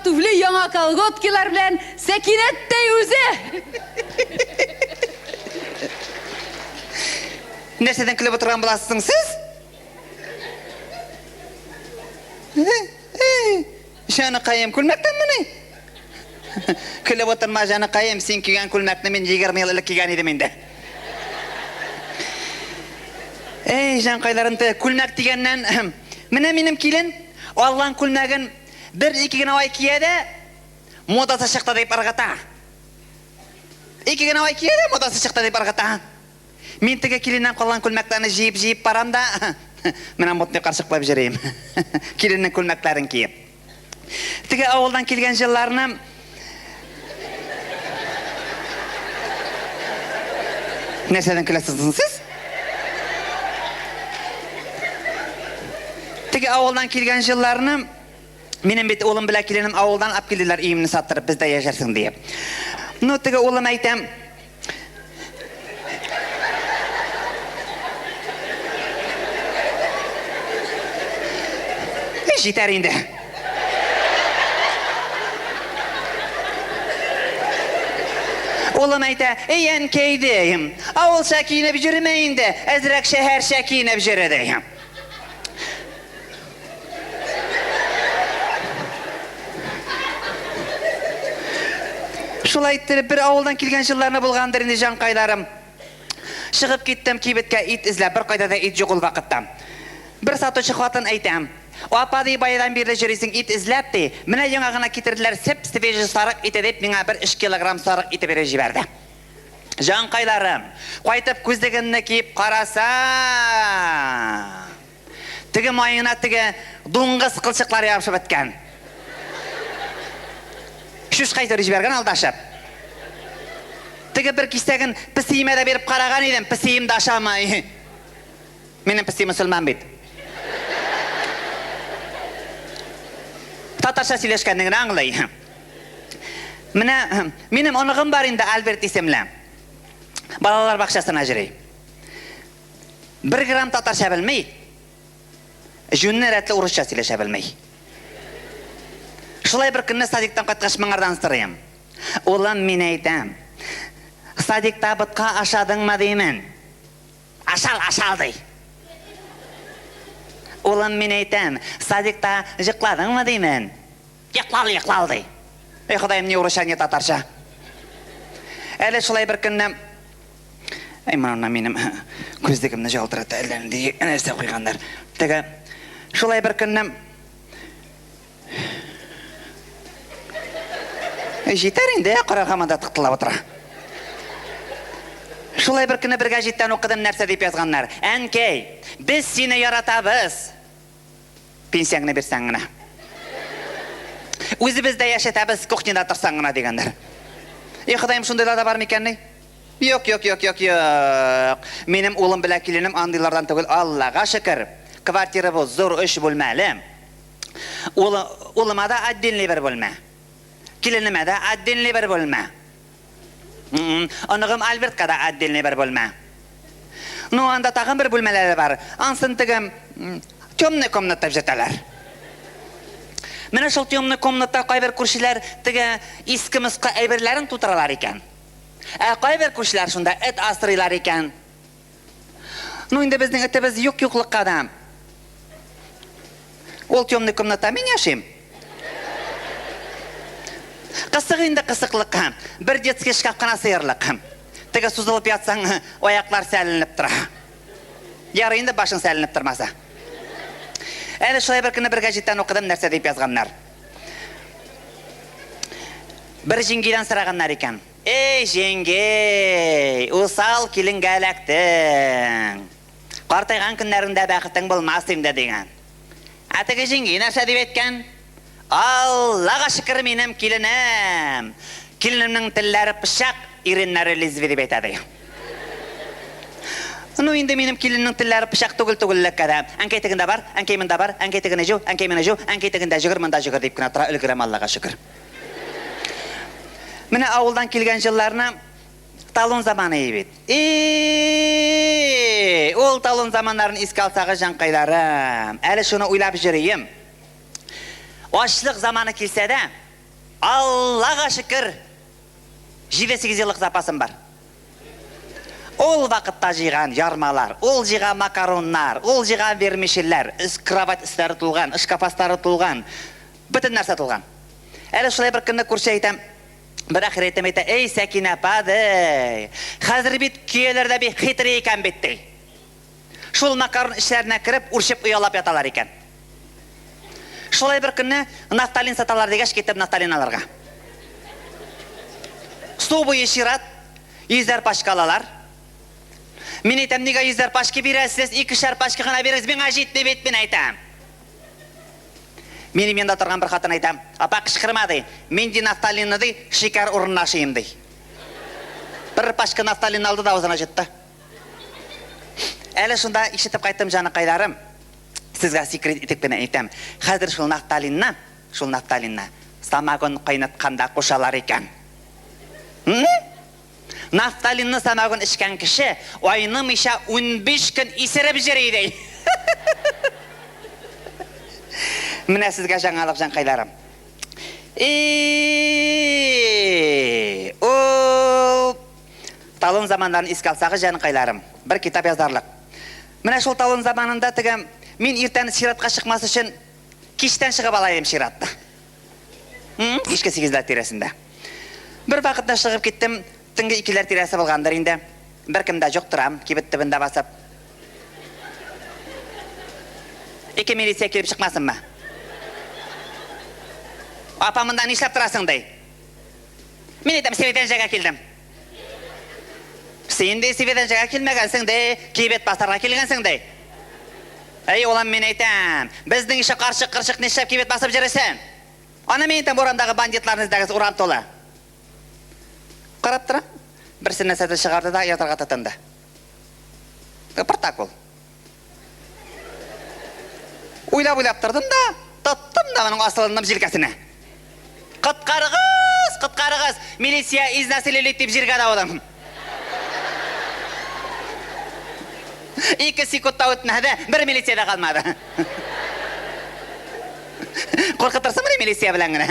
туфли, яңа колготкилар белән Сәкинәттәй үзе! Нәрсәдән көлеп утырган буласыз соң сез? Җаныкаем, күлмәктәнмени? Көлеп утырма, җаныкаем, син кигән күлмәкне мин 20 ел элек кигән идем инде. Эй, җанкайларым, күлмәк дигәннән, менә минем килен алган күлмәген бер-ике генә ай кия дә, модасы чыкты дип ыргыта. Ике генә ай кия дә, модасы чыкты дип ыргыта. Мин теге киленнән калган күлмәкләрне җыеп-җыеп барам да, менә модный карчык булып йөрим. Киленнең күлмәкләрен киеп. Теге авылдан килгән җылларны Нәрсәдән көләсез соң сез? Теге авылдан килгән җылларны минем бит улым белән киленем авылдан алып килделәр өемне саттырып, бездә яшәрсең диеп. Ну, теге улым әйтәм, Җитәр инде. Улым әйтә, эй, әнкәй, ди, авылча киенеп йөрмә инде, әзрәк шәһәрчә киенеп йөре, ди. Шулай иттереп, бер авылдан килгән җылларны булгандыр инде, җанкайларым. Чыгып киттем кибеткә ит эзләп, беркайда да ит юк ул вакытта. Бер сатучы хатын әйтә, Апа, ди, баядан бирле йөрисең ит эзләп, ди, менә яңа гына китерделәр сеп-свежий сарык ите, дип, миңа бер өч килограмм сарык ите биреп җибәрде. Җанкайларым, кайтып күзлегемне киеп карасам, теге маена теге дуңгыз кылчыклары ябышып беткән. Чучка итеп җибәргән алдашып. Теге бер кисәген песиемә дә биреп караган идем, песием дә ашамый. Минем песи мөселман бит. Татарча сөйләшкәнне генә аңлый. Менә минем оныгым бар инде, Альберт исемле. Балалар бакчасына йөри. Бер грамм татарча белми. Җүнле рәтле урысча сөйләшә белми. Шулай бер көнне садиктан кайткач моңардан сорыйм. Улым, мин әйтәм, садикта ботка ашадыңмы димен. Ашал, ашал, ди. Улым, мин әйтәм, садикта җыкладыңмы димен. Йоклал, йоклал, ди. Эй, Ходаем, ни урысча, ни татарча. Әле шулай бер көнне Әй, моны минем күзлегемне ялтырата, әллә нинди нәрсә куйганнар. Теге шулай бер көнне Җитәр инде, кара һаман да тыктылап утыра. Шулай бер көнне бер гәҗиттән укыдым, нәрсә дип язганнар. Әнкәй, без сине яратабыз. Пенсияңне бирсәң генә. Үзебез дә яшәтәбез, кухняда торсаң гына дигәннәр. И Ходаем, шундыйлар да бар микәнни? Юк, юк, юк, юк, юк. Минем улым белән киленем андыйлардан түгел, Аллага шөкер. Квартирабыз зур, өч бүлмәле. Улы, улыма да отдельный бер бүлмә. Киленемә дә отдельный бер бүлмә. Оныгым Альбертка да отдельный бер бүлмә. Ну, анда тагын бер бүлмәләре бар. Ансын теге темный комната дип йөртәләр. Менә шул темный комната кайбер күршеләр теге иске-москы әйберләрен тутыралар икән. Ә кайбер күршеләр шунда эт асрыйлар икән. Ну, инде безнең этебез юк юклыкка да. Ул темный комната мин яшим. Кысык инде кысыклыкка. Бер детский шкаф кына сыярлык. Теге сузылып ятсаң, аяклар сәленеп тора. Ярый инде башың сәленеп тормаса. Әле шулай бер көнне бер гәҗиттән укыдым, нәрсә дип язганнар. Бер җиңгидән сораганнар икән. Эй, җиңги, усал киленгә эләктең. Картайган көннәреңдә бәхетең булмас инде, дигән. Ә теге җиңги нәрсә дип әйткән? Аллага шөкер, минем киленем! Киленемнең телләре пычак, иреннәре лезвие дип әйтә, ди. Ну, инде минем киленнең телләре пычак түгел түгеллеккә дә. Әнкәй тегендә бар, әнкәй монда бар, әнкәй тегене җу, әнкәй моны җу, әнкәй тегендә җөгер, монда җөгер дип кенә тора, өлгерәм, Аллага шөкер. Менә авылдан килгән җылларны талон заманы бит. И-и-и, ул талон заманнарын искә алсагыз, җанкайларым, әле шуны уйлап йөрием. Ачлык заманы килсә дә, Аллага шөкер, җиде-сигез еллык запасым бар. Ул вакытта җыйган ярмалар, ул җыйган макароннар, ул җыйган вермишельләр, өс кровать өсләре тулган, шкаф аслары тулган, бөтен нәрсә тулган. Әле шулай бер көнне күрше әйтәм, бер ахирәтем әйтә, Эй, Сәкинә апа, ди, хәзер бит көяләр дә бик хитрый икән бит, ди. Шул макарон эчләренә кереп, үрчеп оялап яталар икән. Шулай бер көнне нафталин саталар дигәч, киттем нафталин алырга. Су буе чират, йөзәр пачка алалар. Мин әйтәм, нигә йөзәр пачка бирәсез, икешәр пачка гына бирегез, миңа җитми бит, мин әйтәм. Минем янда торган бер хатын әйтә, апа, кычкырма, ди, мин ди нафталинны ди, шикәр урынына ашыйм, ди. Бер пачка нафталин алды да авызына җытты. Әле шунда ишетеп кайттым, җаныкайларым. Сезгә секрет итеп кенә әйтәм. Хәзер шул нафталинны, шул нафталинны самогон кайнатканда кушалар икән. Нафталинны самогон эчкән кеше айнымыйча 15 көн исереп йөри ди. Менә сезгә жаңалык, җанкайларым. И, ул Талон заманнарын искә алсагыз, җаныкайларым, бер китап язарлык. Менә шул талон заманында теге мин иртән чиратка чыкмас өчен кичтән чыгып ала идем чиратны. Кичке сигезләр тирәсендә. Бер вакытны чыгып киттем, төнге икеләр тирәсе булгандыр инде. Беркем дә юк, торам, кибет төбендә басып. Ике милиция килеп чыкмасынмы? Апа, монда нишләп торасың, ди. Мин әйтәм, Севедәнҗәгә килдем. Син ди Севедәнҗәгә килмәгәнсең ди, кибет басарга килгәнсең ди. Әй, улым, мин әйтәм, безнең ише карчык-кырчык нишләп кибет басып йөрисең? Аны мин әйтәм, урамдагы бандитларны эзләгез, урам тулы. Карап торам, берсе нәрсәдер чыгарды да ятарга тотынды. Протокол. Уйлап-уйлап тордым да, тоттым да моның асылындым җилкәсенә. Коткарыгыз, коткарыгыз, милиция изнасилили дип җиргә даудым. Ике секунд та үтмәде, бер милиция дә калмады. Куркытырсыңмыни милиция белән генә?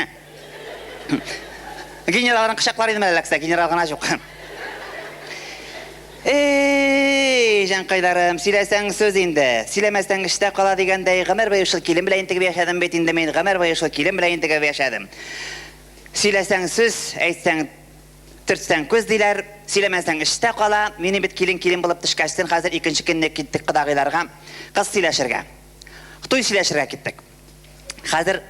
Генералны кочаклар идем әле эләксә, генерал гына юк. Эй, җанкайларым, сөйләсәң сүз инде, сөйләмәсәң эштә кала дигәндәй, гомер буе шул килен белән интегеп яшәдем бит инде мин, гомер буе шул килен белән интегеп яшәдем. Сөйләсәң сүз, әйтсәң, төртсәң күз диләр, сөйләмәсәң эштә кала. Минем бит килен килен булып төшкәчтен хәзер икенче көнне киттек кодагыйларга кыз сөйләшергә. Туй сөйләшергә киттек. Хәзер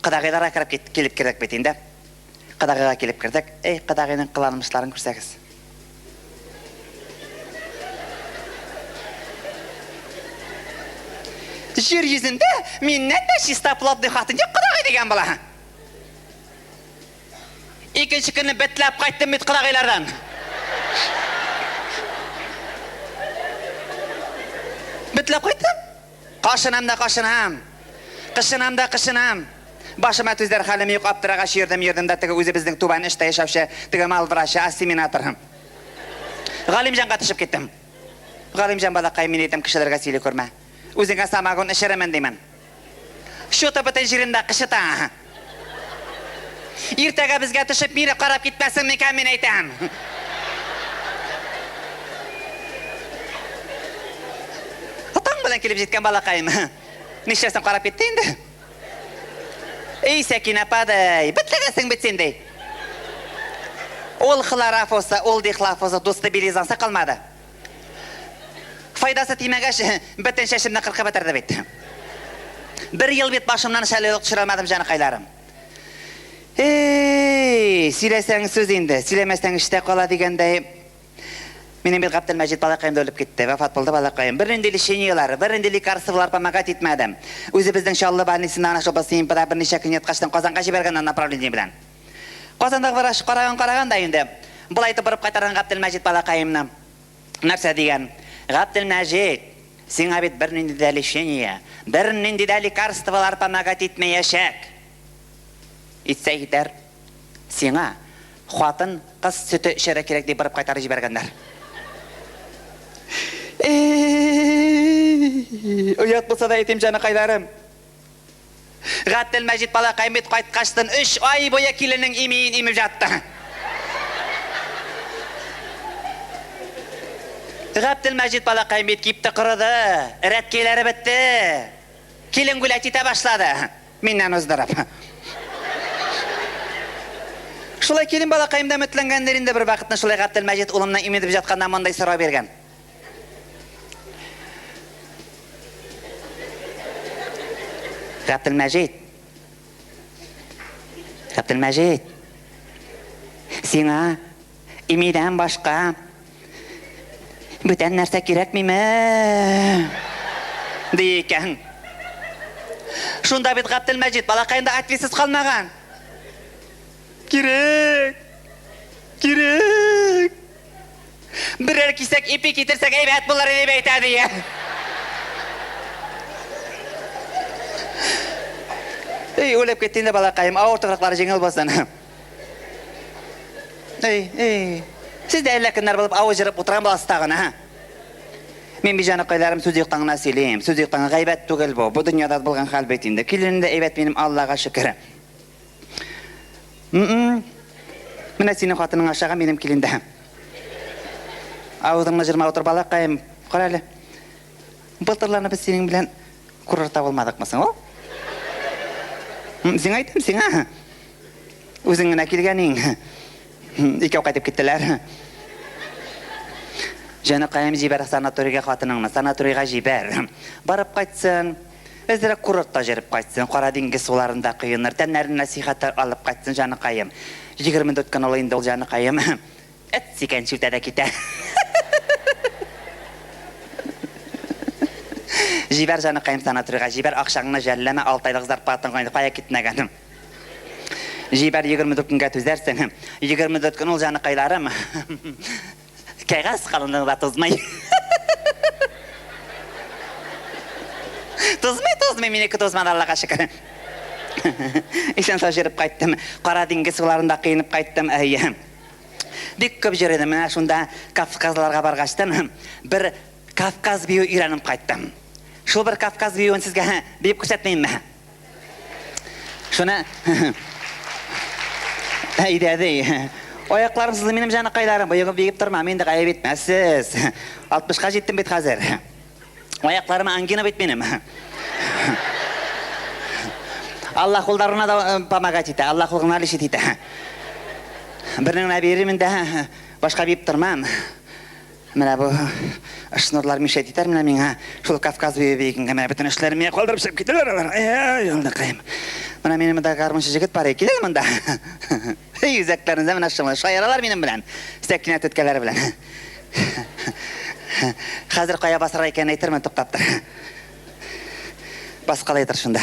кодагыйларга кереп кит, килеп кердек бит инде. Кодагыйга килеп кердек. Эй, кодагыйның кыланмышларын күрсәгез. Җир йөзендә миннән дә чистоплотный хатын юк кодагый дигән була. Икенче көнне бетләп кайттым бит кодагыйлардан. Бетләп кайттым. Кашынам да кашынам. Кышынам да кышынам. Башыма түзәр хәлем юк, аптырагач йөрдем, йөрдем дә теге үзебезнең түбән очта яшәүче теге мал врачы, ассиминатор. Галимҗанга төшеп киттем. Галимҗан балакай, мин әйтәм, кешеләргә сөйли күрмә. Үзеңә самогон эчерермен, димен. Чуты бөтен җирендә кычыта. Иртәгә безгә төшеп мине карап китмәсең микән, мин әйтәм. Таң белән килеп җиткән балакаем. Нишләсен карап китте инде. Эй, Сәкинә апа, ди, бетләгәнсең бит син, ди. Ул хлорафосы, ул дихлофосы, дусты белизансы калмады. Файдасы тимәгәч, бөтен чәчемне кыркып бетерде бит. Бер ел бит башымнан шәле юк төшерә алмадым, җаныкайларым. Эй, сөйләсәң сүз инде, сөйләмәсәң эштә кала дигәндәй, минем бит Габделмәҗит балакаем да үлеп китте, вафат булды балакаем. Бернинди лечениеләр, бернинди лекарстволар помогать итмәде. Үзебезнең Чаллы больницасында ана шул БСМПда берничә көн яткачтан Казанга җибәргәннәр направление белән. Казандагы врач караган-караган да инде, болай итеп борып кайтарган Габделмәҗит балакаемны. Нәрсә дигән? Габделмәҗит, сиңа бит бернинди дә лечение, бернинди дә лекарстволар помогать итмәячәк. Итсә итәр. Сиңа хатын кыз сөте эчәргә кирәк дип борып кайтарып җибәргәннәр. Эй, оят булса да әйтим, җаныкайларым. Габделмәҗит балакаем бит кайткачтын өч ай буе киленнең имиен имеп ятты. Габделмәҗит балакаем бит кипте корыды, рәткәйләре бетте. Килен гулять итә башлады, миннән уздырып. Шулай килен балакаем да өметләнгәндер инде бер вакытны шулай Габделмәҗит улымны имезеп җатканда мондый сорау биргән. Габделмәҗит. Габделмәҗит. Сиңа имидән башка бүтән нәрсә кирәкмиме? Ди икән. Шунда бит Габделмәҗит балакаем да ответсез калмаган. Кирәк! Кирәк! Берәр кисәк ипи китерсәк әйбәт булыр иде дип әйтә ди. Эй, үлеп китте инде балакаем, авыр тыкрыклары җиңел булсын. Эй, эй. Сез дә әллә кемнәр булып авыз җырып утырган буласыз тагын, ә? Мин бит җаныкайларым сүз юктан гына сөйлим. Сүз юктан гайбәт түгел бу. Бу дөньяда булган хәл бит инде. Киленем дә әйбәт минем, Аллага шөкер. Менә синең хатының ашаган, минем килен дә. Авызыңны җырма утыр, балакаем. Кара әле. Былтырларны без синең белән курортта булмадыкмы соң ул? Сиңа әйтәм, сиңа. Үзең генә килгәнең. Икәү кайтып киттеләр. Җаныкаем, җибәр санаторийга хатыныңны, санаторийга җибәр. Барып кайтсын. Әзрәк курортта җөреп кайтсын, Кара диңгез суларында коеныр, тәннәренә сихәтләр алып кайтсын, җаныкаем. 24 көн ул инде ул, җаныкаем. Эт сикәнче үтә дә китә. Җибәр, җаныкаем, санаторийга, җибәр, акчаңны жәлләмә, алты айлык зарплатаң кая китмәгән. Җибәр, 24 көнгә түзәрсең. 24 көн ул, җаныкайларым. Кәгазь калынлыгы да тузмый. Тузмый, тузмый, минеке тузмады, Аллага шөкер. Исән сау җөреп кайттым. Кара диңгез суларында коенып кайттым. Әйе. Бик күп җөрдем. Менә шунда Кавказларга баргачтан бер Кавказ бию өйрәнеп кайттым. Шул бер Кавказ биюен сезгә биеп күрсәтмәемме? Шуны Әйдә, ди. Аякларым сызлый минем җаныкайларым. Боегып биеп тормам инде, гаеп итмәссез. Алтмышка җиттем бит хәзер. Аякларым ангина бит минем. Алла кулларына да э, помогать итә, Алла кул гына лечить итә. Берне генә бирермен дә, башка биеп тормам. Менә бу шнурлар мешать итәр менә миңа. Шул Кавказ бию биегенгә менә бөтен эшләрен миңа калдырып чыгып китәләр алар. Ай, җаныкаем. Менә минем монда гармунчы җегет бар, кил әле монда. Эй, үзәкләрендә менә шуңа шаяралар минем белән. Сәкинә түткәләре белән. Хәзер кая басарга икәнен әйтермен, туктап тор. Баскалай тор шунда.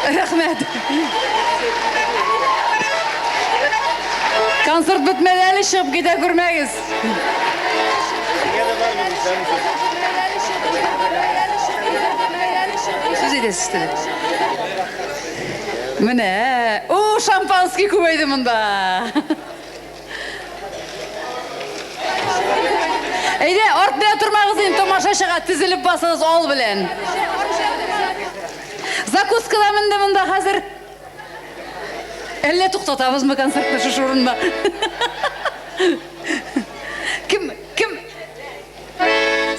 Рәхмәт. Концерт бетмәде әле, чыгып китә күрмәгез. Сүз әйтәсез теле. Менә, о, шампанский күбәйде монда. Әйдә, арт белән тормагыз инде, тамашачыга тезелеп басыгыз ал белән. Закуска да менде монда хәзер. Әллә туктатабызмы концертны шушы урында? Кем, кем?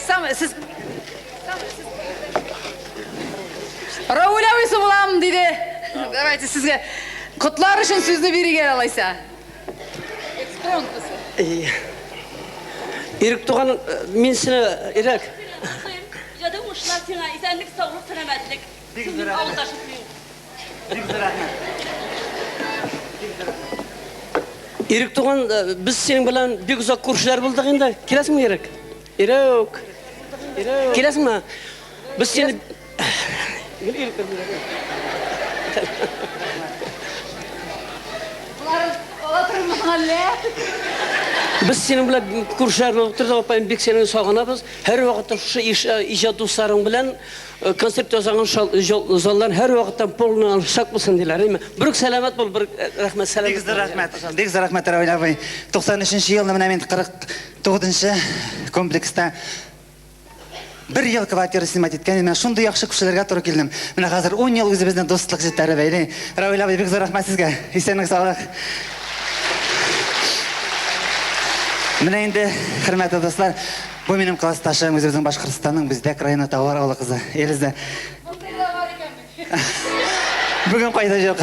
Сам, сез Рауль абыйсы булам, диде. Давайте сезгә котлар өчен сүзне бирик әле алайса. Ирек туган, мин сине, Ирек. Иҗади уңышлар сиңа, исәнлек, саулык, сәламәтлек. Бик Син зур минем рәхмәт. авылдашым син. Бик зур рәхмәт. Ирек туган, без синең белән бик озак күршеләр булдык инде. Киләсеңме, Ирек? Ирек. Киләсеңме? Без сине Без синең белән күршеләр булып тордык, апаем, бик сине сагынабыз. Һәрвакытта шушы иҗат дусларың белән концерт ясаган заллар һәрвакытта полный аншлаг булсын диләр, әйме? Берүк сәламәт бул, бер рәхмәт, сәламәт. Бик зур рәхмәт. Бик зур рәхмәт, Равил абый. 93 елны менә мин 49 нчы комплекста Бер ел квартира снимать иткән идем, шундый яхшы кешеләргә туры килдем. Менә хәзер 10 ел үзебезне дуслык җепләре бәйли. Равил абый, бик зур рәхмәт сезгә. Исәнлек, саулык. Менә инде, хөрмәтле дуслар, бу минем классташым, үзебезнең Башкортстанның Бүздәк районы Таулар авылы кызы Эльза. Бүген кайда юк.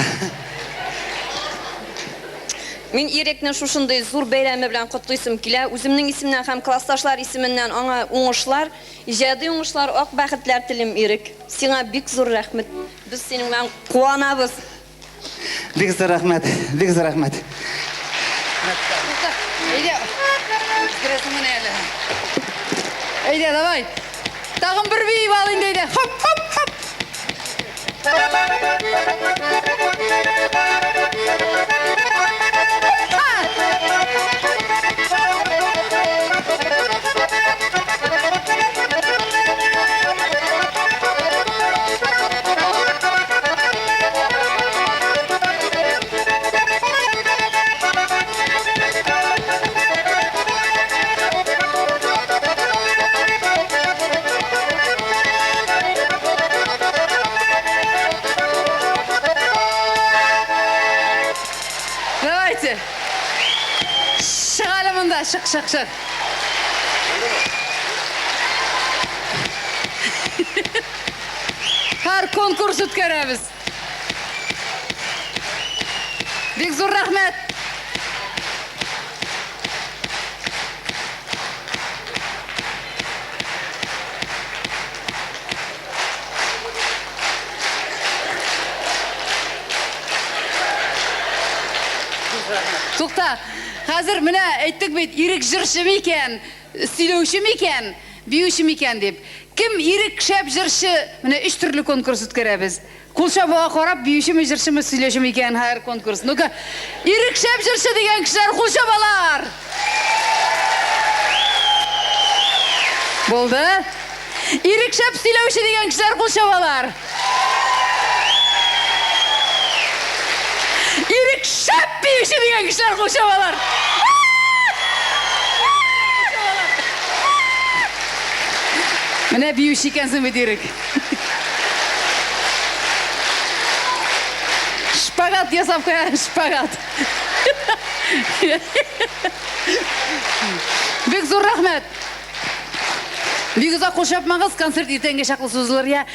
Мин Ирекне шушындый зур бәйрәме белән котлыйсым килә. Үземнең исемнән һәм классташлар исеменнән аңа уңышлар, иҗади уңышлар, ак бәхетләр телим, Ирек. Сиңа бик зур рәхмәт. Без синең белән куанабыз. Бик зур рәхмәт, бик зур рәхмәт. Әйдә, керәсең менә әле. Әйдә, давай. Тагын бер биеп ал инде, әйдә. Хоп, хоп, хоп. Давайте. Чык әле монда, чык, чык, чык. Һәр конкурс үткәрәбез. Бик зур рәхмәт. Тукта, хәзер менә әйттек бит, Ирек җырчы микән, сөйләүче микән, биюче микән дип. Кем Ирек шәп җырчы? Менә өч төрле конкурс үткәрәбез. Кул чабуга карап, биючеме, җырчымы, сөйләүчеме икән һәр конкурс. Ну-ка, Ирек шәп җырчы дигән кешеләр кул чабалар! Булды. Ирек шәп сөйләүче дигән кешеләр кул чабалар. Ирек шәп биюче дигән кешеләр кул чабалар. Менә биюче икәнсең бит, Ирек. Шпагат ясап куя, шпагат. Бик зур рәхмәт. Бик озак кул чапмагыз, концерт иртәнгә чаклы сузылыр, я.